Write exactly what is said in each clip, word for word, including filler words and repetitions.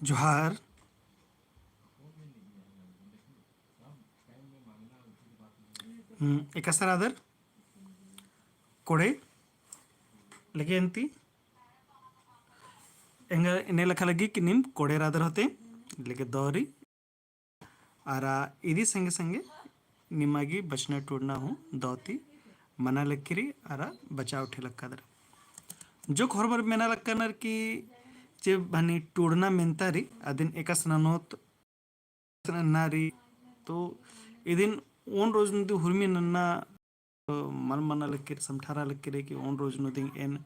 जोहार। हम्म, एकासे रअदर? कोड़े लगे अन्ती। एंगा एन्ने लेखा लगी कि नीम कोड़े रअदर होले, लेके दौरी। अरा इदी संगे संगे निमा गे बचना टूड़ना हूँ दौ ती मना लक्की रई, अरा बचा उठे लक्कादर। जोक होरमर मेना लक्कानर कि जे हनी टूड़ना मेन्ता रई, अदिन एकासे ननोत नन्ना रई। तो इदिन ओन रोज नू दी हुरमी नन्ना, अ, मल मना लक्की रई, समठारा लक्की रई कि ओन रोज नू दी एन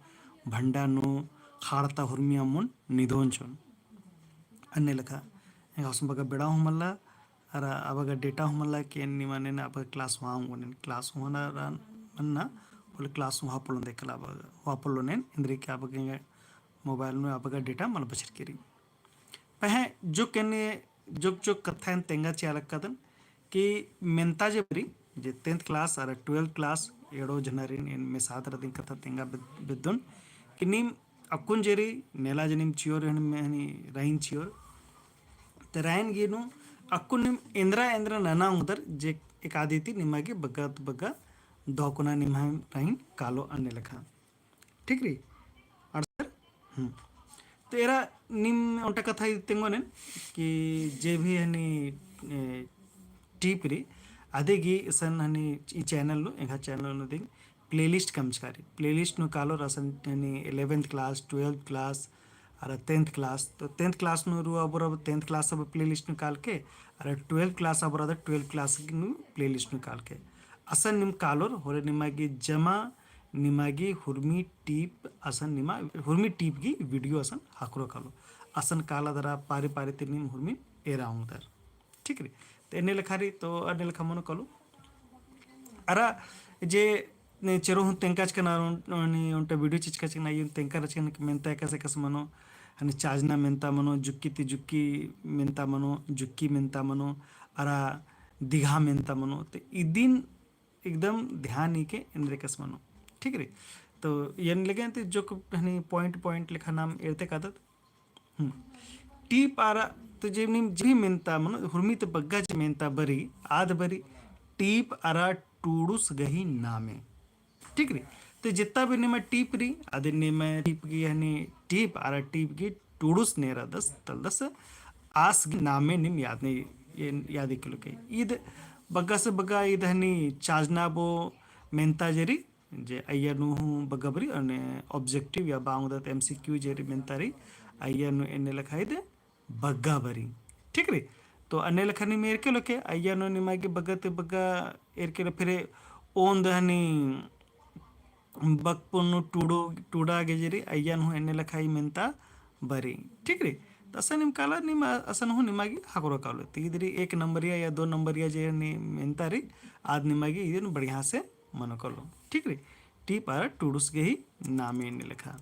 भंडा नू खाड़ता हुरमी अम्मुन निधोन चोन। अन्ने लेखा एंगा होसम बग्गा बेड़ा हूँ मल्ला, अरा आ बग्गा data हूँ मल्ला कि एन निमा एन आ बग्गा class हूँ ओंगोन, class हूँ ना रअन मन्ना, होले class हूँ हुआ पोल्लोन देखला आ बग्गा, हुआ पोल्लोन एन, एन्देरगे कि आ बग्गा एंगा mobile नू आ बग्गा data मल बछरकी रई। पहें जोक एन्ने जोक जोक कत्था एन तेंगा चिआ लक्कादन कि मेन्ता जे बरी, जे tenth class अरा twelfth class एड़ो झनारिन एन मेसादर अदिन कत्था तेंगा बे-, बेद्दोन कि नीम अक्कुन जे रई नेला जे नीम चिओर हनी, हनी राइन चिओर। ते राइन गे नू अक्कुन नीम एन्दरा एन्दरा नना ओंगदर जे एकादी ती निमा गे बग्गा ती बग्गा दौ कोना निम्है राइन कालो अन्ने लेखा। ठीक रई? आंसर? हम्म। तो एरा नीम ओन्टा कत्था इदी तेंगोन एन कि जे भी हनी, ए, tip रई, अदि गे इसन हनी ई channel नू, एंग्है channel नू दिम playlist कमचका रई। Playlist नू कालोर असन Honey eleventh class, twelfth class, अरा tenth class। तो tenth class नू रऊ अबोर अब tenth class अब playlist नू कालके, अरा twelfth class अबोर अदर twelfth class नू playlist नू कालके। असन नीम कालोर होले निमा गे जमा निमा गे हुरमी tip असन निमा हुरमी tip गे video असन ख़क्खरो कालो। असन काला दरा पारी पारी ती नीम हुरमी एरा ओंगदर। ठीक रई? तो एन्ने लेखा रई, तो अन्ने लेखा मनो कालो। अरा जे ने चेरो हूँ तेंगका चिचकन अरा ओन-, ओन्टा video चिचका चिचकन अइय्या तेंगका रहचकन कि मेन्ता एकासे एकासे मनो, हनी चाजना मेन्ता मनो, जुक्की ती जुक्की मेन्ता मनो, जुक्की मेन्ता मनो, अरा दिघा मेन्ता मनो। तो इदिन एकदम ध्यान इके एन्देर एकासे मनो। ठीक रई? तो एन लगे अन्ती जोक हनी point point लेखा नाम एरते कादत। हम्म। Tip अरा, तो जे नीम जे भी मेन्ता मनो, हुरमी ती बग्गा जे मेन्ता बरी, आद बरी, tip अरा टूड़ुस गही नामे। ठीक रई? तो जितना भी निमा tip रई, अदिन निमा tip गे हनी tip अरा tip गे टूड़ुस नेरदस तलदस आस गे नामे नीम याद नहीं, ये याद इकलो के। ईद बग्गा से बग्गा ईद हनी चाजना बो मेन्ता जे रई, जे अइय्या नू हूँ बग्गा बरी, अन्ने objective या बआ ओंगदत MCQ जे रई मेन्ता रई, अइय्या नू एन्ने लेखा ईद बग्गा बरी। ठीक रई? तो अन्ने लेखा नीम एरके लो के, अइय्या नू निमा गे बग्गा ती बग्गा एरके लो, फिर ओन्द हनी बकपुन नू टूड़ो, टूड़ा गे जे रई, अइय्या नू हूँ एन्ने लेखा ई मेन्ता बरी। ठीक रई? तो असन नीम काला नीम असन हूँ निमा गे ख़क्खरो कालो। तो ईद रई एक नंबरिया या दो नंबरिया जे नीम मेन्ता रई, आद निमा गे इदिन बढ़िया से मनो कालो। ठीक रई? Tip अरा टूड़ुस गही नामे एन्ने लेखा।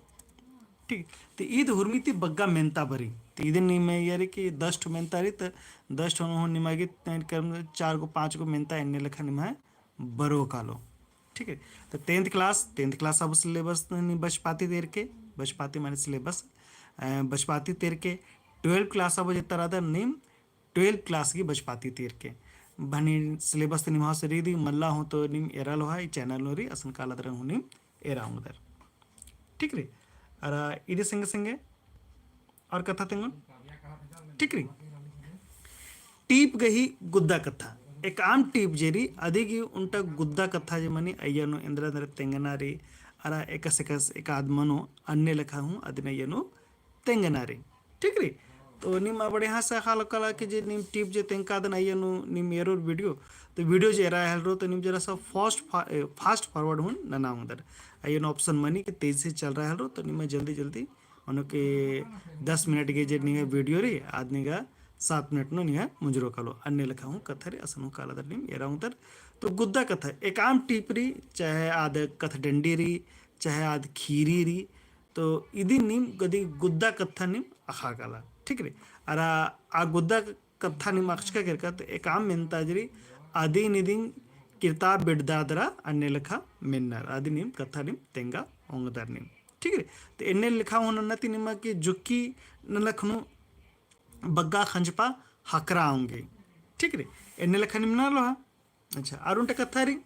ठीक, तो ईद हुरमी ती बग्गा मेन्ता बरी। तो इदिन नीम एरा कि दस ठो मेन्ता रई, तो दस ठो नू हूँ निमा गे तैन कर्म चार गो, पाँच गो मेन्ता एन्ने लेखा निम्है बरो कालो। ठीक रई? तो tenth class, tenth class अब syllabus नीम बचपाती ती एरके, बचपाती माने syllabus, अ, बचपाती ती एरके, twelfth class अब जितना रअदर नीम twelfth class गे बचपाती ती एरके। बहनी syllabus ती निम्है से रई दी, मल्ला हूँ तो नीम एरा लोहा, ई channel नू रई, असन काला दरा हूँ नीम एरा ओंगदर। ठीक रई? अरा इदी संगे संगे और कत्था तेंगोन। ठीक रई? Tip गही गुद्दा कत्था। एकअम tip जे रई, अदि गे ओन्टा गुद्दा कत्था जे मनी अइय्या नू एन्देर एन्देर तेंगना रई, अरा एकासे एकासे एकाद मनो अन्ने लेखा हूँ अदिन अइय्या नू तेंगना रई। ठीक रई? तो नीम बढ़िया से ख़क्खरो काला कि जे नीम tip जे तेंगकादन अइय्या नू नीम एरोर video, तो video जे एरा हेलरो तो नीम जरा सा fast फा-, ए, fast forward हूँ नना ओंगदर। अइय्या नू option मनी कि तेजी से चल रहा हेलरो, तो नीम जल्दी जल्दी मनो कि दस मिनट गे जे निंग्है video रई, आद निंगा सात मिनट नू निंग्है मुंजरो कालो। अन्ने लेखा हूँ कत्था रई, असन हूँ काला दरा नीम एरा ओंगदर। तो गुद्दा कत्था, एकअम tip रई, चाहे आद कत्थडंडी रई, चाहे आद ख़ीरी रई, तो इदिन नीम गदी गुद्दा कत्था नीम अख़ा काला। ठीक रई? अरा आ गुद्दा कत्था नीम अख़चका केरका, तो एकअम मेन्ता जे रई, अदिन इदिन किर्ता बिड़दा दरा अन्ने लेखा मेन्नर, अदिन नीम कत्था नीम तेंगा ओंगदर नीम। ठीक रई? तो एन्ने लेखा हूँ नन्ना ती निमा गे जुक्की नलख नू बग्गा खंजपा ख़क्खरा ओंगी। ठीक रई? एन्ने लेखा नीम नना लोहा। अच्छा, अरा ओन्टा कत्था रई।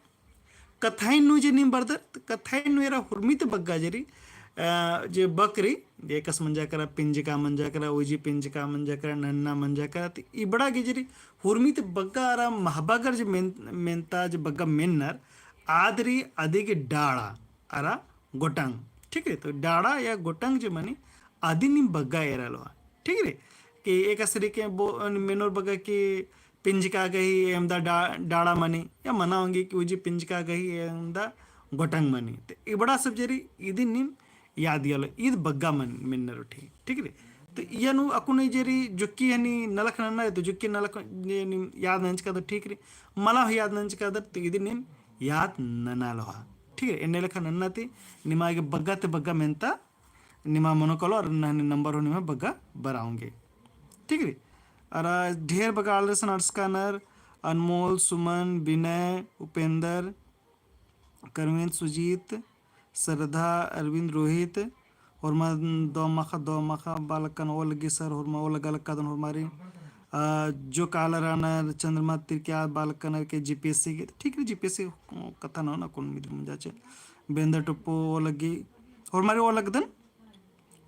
कत्थाइन नू जे नीम बरदर, तो कत्थाइन नू एरा हुरमी ती बग्गा जे रई, अ, जे बक रई, जे एकस मंजा केरा, पिंजका मंजा केरा, उजी पिंजका मंजा केरा, नन्ना मंजा केरा, तो इबड़ा गे जे रई, हुरमी ती बग्गा अरा महबा गर जे मेन-, मेन्ता जे बग्गा मेन्नर, आद रई अदिगे डाड़ा अरा गोटंग। ठीक रई? तो डाड़ा या गोटंग जे मनी, अदिन नीम बग्गा एरा लोहा। ठीक रई? कि एकस रई के बो-, मेनोर बग्गा कि पिंजका गही एवंदा डा-, डाड़ा मनी, या मना ओंगी कि उजी पिंजका गही एवंदा गोटंग मनी। तो इबड़ा सब जे रई, इदिन नीम याद इयालो, ईद बग्गा मन-, मेन्नर उठी। ठीक रई? तो इया नू अक्कुन जे रई जुक्की हनी नलख नन्ना रई, तो जुक्की नलख जे नीम याद नंजकादर, ठीक रई? मला हूँ याद नंजकादर, तो इदिन नीम याद नना लोहा। ठीक रई? एन्ने लेखा नन्ना ती निमा गे बग्गा ती बग्गा मेन्ता निमा मनो कालो अरा नहनी नंबर हूँ निमा बग्गा बरआ ओंगी। ठीक रई? अरा ढेर बग्गा आलर असन अंड़सकानर, अनमोल, सुमन, विनय, उपेंद्र, करमिन, सुजीत, श्रद्धा, अरविंद, रोहित, होरमा दो माखा, दो माखा बालकन ओ लग्गी सर, होरमा ओ लग्गा लक्कादन होरमारिन। आ, जो काला राना, चंद्रमा तिरकिया बालकन के जीपीएससी के, ठीक रई, जीपीएससी कत्था नना कोन मित्र मुंजाचे। बेंदर टुप्पो ओ लग्गी, होरमारिन ओ लग्गदन,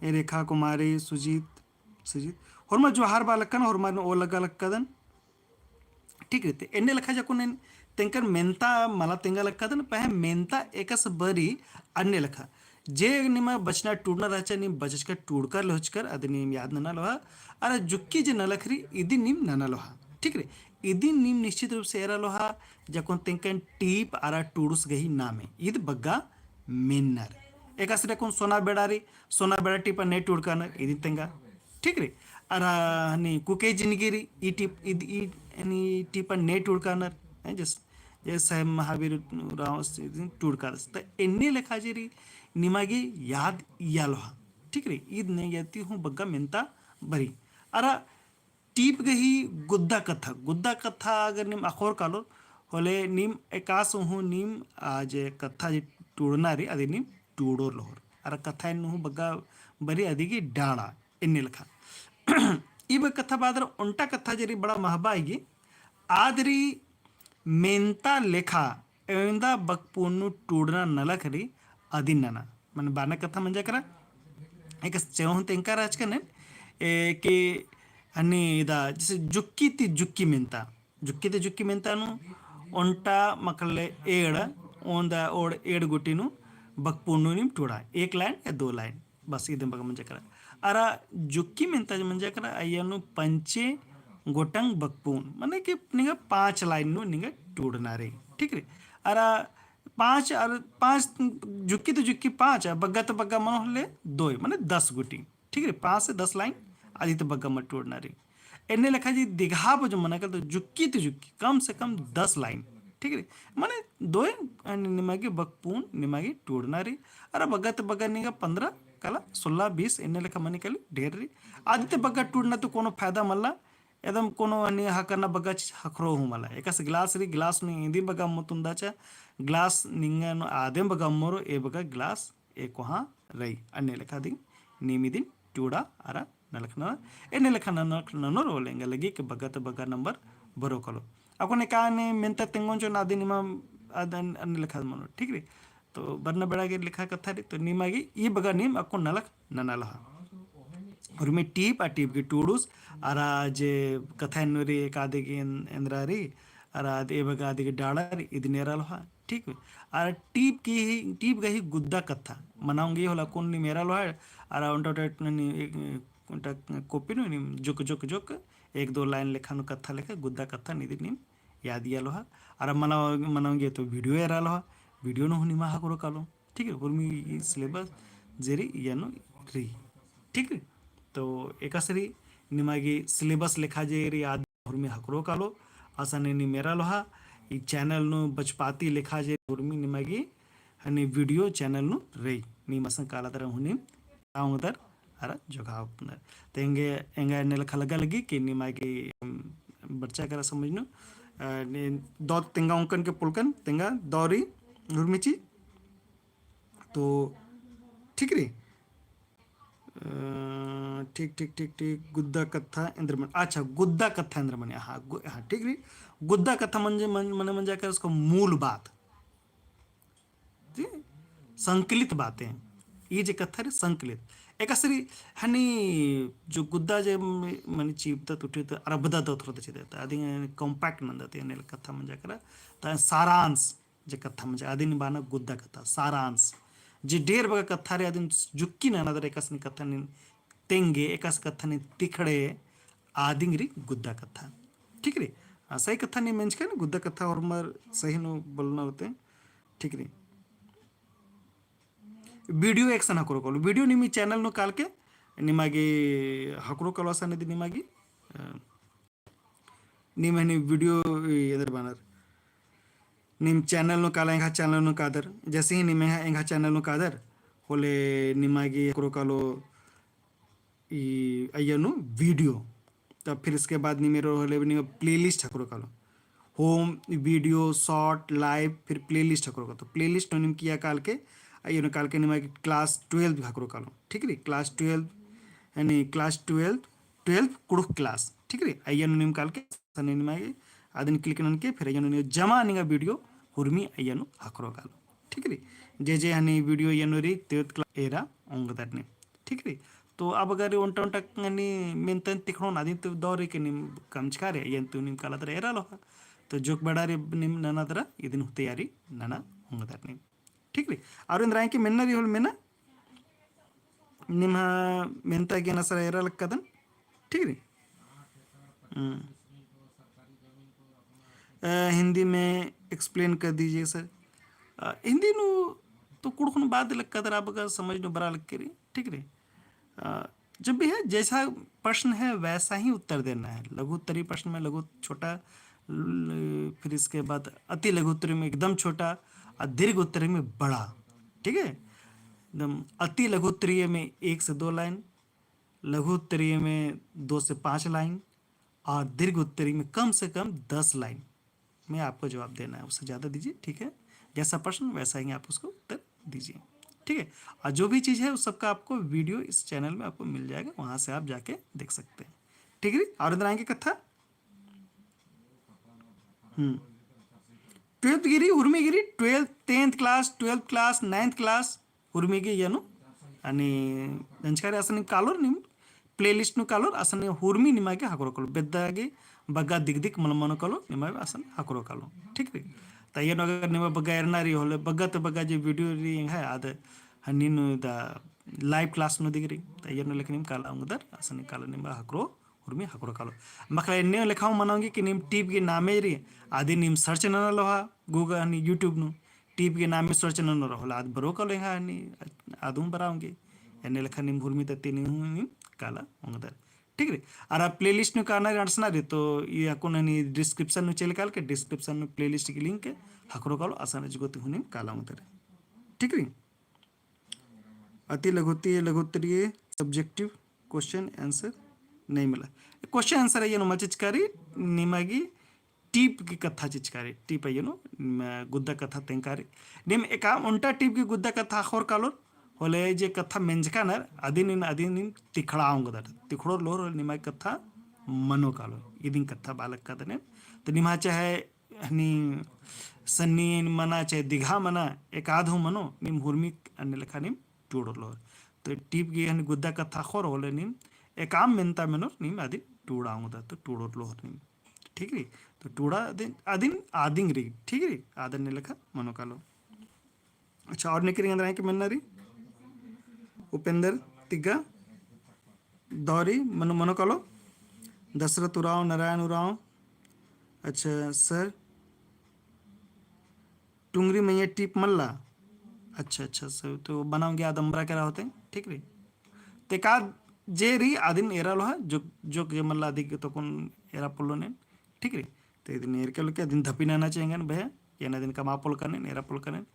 ए रेखा कुमारी, सुजीत, सुजीत, होरमा जोहार बालकन, होरमारिन ओ लग्गा लक्कादन। ठीक रई, तो एन्ने लेखा जाकुन एन तेंगकन मेन्ता मला तेंगा लक्कादन, पहें मेन्ता एकस बरी अन्ने लेखा। जे निमा बचना टूड़ना रहचा, नीम बचचका टूड़कर लेहोचकर, अदिन नीम याद नना लोहा। अरा जुक्की जे नलख रई, इदिन नीम नना लोहा। ठीक रई, इदिन नीम निश्चित रूप से एरा लोहा, जाकुन तेंगकन टीप अरा टूड़ुस गही नामे। ईद बग्गा मेन्नर। एकस रई अक्कुन सोना बेड़ा रई, सोना बेड़ा टीपा ने टूड़कानर, इदिन तेंगा। ठीक रई? अरा हनी कुके जिनगी रई, ई टीप, इद, ई, हनी टीपा ने टूड़कानर, हैं, जस-, जैसे महावीर राव से इदिन टूड़कादस। तो एन्ने लेखा जे रई, निमा गे याद इया लोहा। ठीक रई? ईद ने याद ती हूँ बग्गा मेन्ता बरी। अरा टीप गही गुद्दा कत्था, गुद्दा कत्था अगर नीम अख़ोर कालोर, होले नीम एकासे हूँ नीम आ जे कत्था जे टूड़ना रई, अदिन नीम टूड़ोर लोहर। अरा कत्थाइन नू हूँ बग्गा बरी अदिगे डाड़ा, एन्ने लेखा। ई बग्गे कत्था बाद रई ओन्टा कत्था जे रई बड़ा महबा आइगे, आद रई मेन्ता लेखा एवंदा बकपून नू टूड़ना नलख रई अदिन नना। मने बारना कत्था मंजा केरा, एकस चेंगो हूँ तेंगका रहचकन, ए, कि हनी इदा, जैसे जुक्की ती जुक्की मेन्ता, जुक्की ती जुक्की मेन्ता नू ओन्टा मखले एड़, ओन्दा ओड़ एड़ गुटी नू बकपून नू नीम टूड़ा, एक लाइन या दो लाइन। बस इदम बग्गे मंजा केरा। अरा जुक्की मेन्ता जे मंजा केरा, अइय्या नू पंचे गोटंग बकपून, मने कि निंगा पाँच लाइन नू निंगा टूड़ना रई, ठीक रई। अरा पाँच, अरा पाँच, जुक्की ती जुक्की पाँच, अरा बग्गे ती बग्गे मनो होले दोय, मने दस गुटी, ठीक रई। पाँच से दस लाइन अदी ती बग्गे मल टूड़ना रई। एन्ने लेखा जे दिगहा बजो मना केरा तो जुक्की ती जुक्की कम से कम दस लाइन, ठीक रई। मने दोय, अ, निमा गे बकपून निमा गे टूड़ना रई। अरा बग्गे ती बग्गे निंगा पन्द्रह काला, सोलह, बीस एन्ने लेखा मनी काली ढेर रई। अदी ती बग्गे टूड़ना तो कोनो फायदा मल्ला, एकदम कोनो हनी ख़क्खरना बग्गे चीज ख़क्खरो हूँ मल्ला। एकासे गिलास रई, गिलास नू इदी बग्गे अम्मो तुन्दाचा, गिलास निंगा नू आदेम बग्गे अम्मोरो, ए बग्गे गिलास ए कोहाँ रई। अन्ने लेखा दिम नीम इदिन टूड़ा अरा नलख ननोर, एन्ने लेखा नलख ननोर होले एंगा लगी कि बग्गे ती बग्गे नंबर बरओ कालो। अक्कुन एका ने मेन्ता तेंगोन चो ना दे निमा आद अन-, अन्ने लेखा मनो, ठीक रई। तो बरना बेड़ा गे लेखा कत्था रई, तो निमा गे ई बग्गे नीम अक्कुन नलख नना लोहा। उर्मी टीप आ टीप गे टूड़ुस, अरा जे कत्था एन्नु रई एका दिगे एन-, एन्दरा रई, अरा आद ए बग्गे आद गे डाड़ा रई, इदिन एरा लोहा। ठीक। अरा टीप गही, टीप गही गुद्दा कत्था मना ओंगी होले अक्कुन नीम एरा लोहा, अरा ओन्टा ओन्टा ननी, एक, ओन्टा कॉपी नू नीम जुक, जुक, जुक, एक दो लाइन लेखा नू कत्था लेखा, गुद्दा कत्था नीम इदिन नीम याद इया लोहा। अरा मना, मना ओंगी तो वीडियो एरा लोहा, वीडियो नू हूँ निमा ख़क्खरो कालो। ठीक रई, उर्मी ई syllabus जे रई इया नू रई। ठीक रई, तो एकासे रई निमा गे syllabus लेखा जे रई आद उर्मी ख़क्खरो कालो, असन नीम एरा लोहा, ई channel नू बचपाती लेखा जे उर्मी निमा गे हनी video channel नू रई, नीम असन काला दरा हूँ नीम ताउंगदर अरा जोगाव पुनर। तेंगे एंगा एन्ने लेखा लगा लगी कि निमा गे, उम, बरचा केरा समझ नू। अ, ने दौ तेंगा ओंकन के पोलकन, तेंगा दौ रई हुरमी ची। तो ठीक रई। अ, ठीक, ठीक, ठीक, ठीक। गुद्दा कत्था एन्देर मनी। अच्छा, गुद्दा कत्था एन्देर मनी। हाँ, गु-, हाँ, ठीक रई। गुद्दा कत्था मंजे, मन-, मने मंजा केरा उसका मूल बात। जी? संकलित बातें। ई जे कत्था रई संकलित। एकासे रई हनी जो गुद्दा जे म-, मनी चीबदत उठिदत अरबदत थोड़ा चिदत। अदिन compact नन्दत एन्ने कत्था मंजा केरा। ता सारांश जे कत्था मंजा, अदिन बअना गुद्दा कत्था, सारांश। जे ढेर बग्गे कत्था रई, अदिन जुक्की नना दरा एकासे नीम कत्था नीम तेंगे, एकासे कत्था नीम तिखड़े, अदिन रई गुद्दा कत्था। ठीक रई? आ, सही कत्था नीम मेंजकन, गुद्दा कत्था होरमर सही नू बोलना होते। ठीक रई? Video एकसन हकरो कालो, video निम ई channel नू कालके, निमा गे हकरो कालो असन इदी निमा गे, अ, नीम हनी video ई एन्देर बअनर। नीम channel नू काला, एंग्हा channel नू कादर। जैसे ही नीम एंग्हा, एंग्हा channel नू कादर, होले निमा गे हकरो कालो ई अइय्या नू video। तब फिर इसके बाद नीम एरोर होले नीम playlist हकरो कालो। Home, video, short, live, फिर playlist हकरो कालो। तो playlist नू नीम किया कालके, अइय्या नू कालके निमा गे class twelve हकरो कालो। ठीक रई? Class twelve, यानी class twelve, twelve कुँड़ुख़ class, ठीक रई। अइय्या नू नीम कालके सने निमा गे अदिन click ननके फिर अइय्या नू नीम जमा निंगा video हुरमी अइय्या नू हकरो कालो, ठीक रई। जे जे हनी video अइय्या नू रई तेवत class एरा ओंगदर नीम, ठीक रई। तो अब अगर ओन्टा ओन्टा हनी मेन्तन तिखड़ोन अदिन तो दौ रई के नीम कमचका रई, अइय्या नू तो नीम काला दरा एरा लोहा। तो जोक बड़ा रई नीम नना दरा इदिन हूँ तैयारी नना ओंगदर नीम। ठीक रई। अउर एन्देर आंय के मेन्ना रई होले मेन्ना। निम्हा मेन्ता गे ना सर एरा लक्कादन। ठीक रई। हम्म। अ, हिंदी में explain कर दीजिए सर। अ, हिंदी नू तो कुँड़ुख़ नू बआ दे लक्कादर, आ बग्गे समझ नू बरआ लक्की रई। ठीक रई। अ, जब भी है, जैसा प्रश्न है, वैसा ही उत्तर देना है। लघु उत्तरीय प्रश्न में लघु छोटा, ल-, फिर इसके बाद अति लघु उत्तरीय में एकदम छोटा और दीर्घ उत्तरीय में बड़ा। ठीक है, एकदम अति लघु उत्तरीय में एक से दो लाइन, लघु उत्तरीय में दो से पाँच लाइन और दीर्घ उत्तरीय में कम से कम दस लाइन में आपको जवाब देना है, उससे ज़्यादा दीजिए, ठीक है। जैसा प्रश्न वैसा ही आप उसको उत्तर दीजिए, ठीक है। और जो भी चीज़ है उस सबका आपको video इस channel में आपको मिल जाएगा, वहाँ से आप जाके देख सकते हैं, ठीक है। और एन्देर आंय के कत्था, हम्म, twelfth गे रई, हुरमी गे रई, twelfth, tenth class, twelfth class, ninth class, हुरमी गे अइय्या नू, यानी नंजका रई असन कालोर नीम playlist नू कालोर असन हुरमी निमा गे हकरो कालो, बेद्दा गे बग्गे दिक दिक मल मनो कालो, निमा गे असन हकरो कालो, ठीक रई। ता अइय्या नू अगर निमा बग्गे एरना रई होले, बग्गे तो बग्गे जे video रई एंग्है आद हनी नू दा live class नू दिक रई, ता अइय्या नू लेकिन नीम काला ओंगदर, असन काला निमा हकरो हुरमी हकरो कालो। मखला एन्ने लेखा हूँ मना ओंगी कि नीम टीप गे नामे रई, अदिन नीम search नना लोहा Google हनी YouTube नू, टीप गे नामे search नना लोहा, आद बरओ कालो एंग्है हनी, आद हूँ बरआ ओंगी। एन्ने लेखा नीम हुरमी तती नीम हूँ नीम काला ओंगदर। ठीक रई। अरा playlist नू काना रई अंड़सना रई तो ई अक्कुन हनी description नू चइल कालके description नू playlist गे link हकरो कालो, असन अजगो ती हूँ नीम काला ओंगदर। ठीक रई। अति लघुत्तरीय, लघुत्तरीय subjective question answer नहीं मिला। Question answer अइय्या नू मल चिचका रई, निमा गे टीप गे कत्था चिचका रई, टीप अइय्या नू, म, गुद्दा कत्था तेंगका रई। नीम एकअम ओन्टा टीप गे गुद्दा कत्था अख़ोर कालोर, होले जे कत्था मेंजका नर, अदिन नीम, अदिन नीम तिखड़ा ओंगदर, तिखड़ोर लोर होले निमा गे कत्था मनो कालो, इदिन कत्था बआ लक्कादन। तो निम्हा चाहे हनी सन्नी मना चाहे दिघा मना, एकाद हूँ मनो, नीम हुरमी अन्ने लेखा नीम टूड़ोर लोहर। तो टीप गे हनी गुद्दा कत्था अख़ोर होले नीम एकअम मेन्ता मेनोर नीम अदिन टूड़ा ओंगदर, तो टूड़ोर लोहर नीम। ठीक रई? तो टूड़ा अदिन, अदिन आदिंग रई, ठीक रई? आद अन्ने लेखा मनो कालो। अच्छा, और नेकरी एन्देर आंय के मेन्ना रई? उपेंद्र तिग्गा, दौ रई, मनो, मनो कालो। दशरथ उराँव, नारायण उराँव। अच्छा, सर। टुंगरी मइय्याँ टीप मल्ला। अच्छा, अच्छा, सर, तो बना ओंगी आद अम्बरा केरा होते, ठीक रई। ते का जे रई, अदिन एरा लोहा, जो, जो के मल्ला अदिगे तोकुन एरा पोल्लोन एन, ठीक रई। ते इदिन एरके लगे अदिन धपी नना चाही एंगन भैया, एन अदिन कमआ पोल्लकन एन, एरा पोल्लकन एन,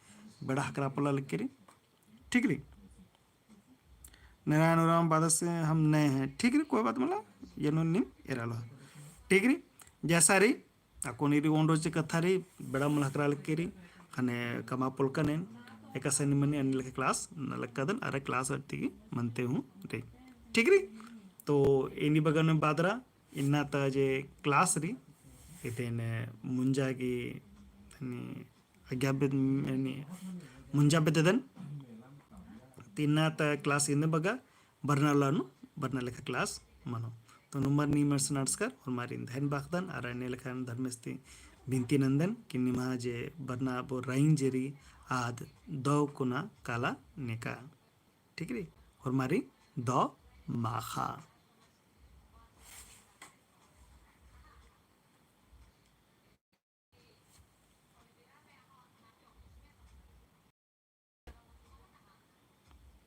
बेड़ा हकरा पोल्ला लगे रई, ठीक रई। नारायण उराँव बअदस हम नए हैं। ठीक रई, कोई बात मला, एन्ने नीम एरालो। ठीक रई, जैसा रई, अक्कुन ईरी ओन रोज कत्था रई, बेड़ा मला हकरा लगी रई, ख़ने कमआ पोल्लकन एन, एकासे निमन अन्ने लेखा class नलख कादन, अरा class अत्ती गे मनते हूँ रई। ठीक रई, तो एन्ने बग्गे नू बअदरा, इन्ना ता जे class रई, इदिन मुंजा गे, तनी आज्ञा बेद-, यानी मुंजा बेद्ददन। ती इन्ना ता class इन्ने बग्गे बरना उल्ला नू बरना लेखा class मनो। तो नुम्हर नीम एड़सन अंड़सकर होरमारिन धैन बाखदन, अरा एन्ने लेखा धर्मेस ती बिनती नन्दन कि निम्हा जे बरना बो राइन जे रई आद दौ कुना काला नेका। ठीक रई, होरमारिन दौ माखा।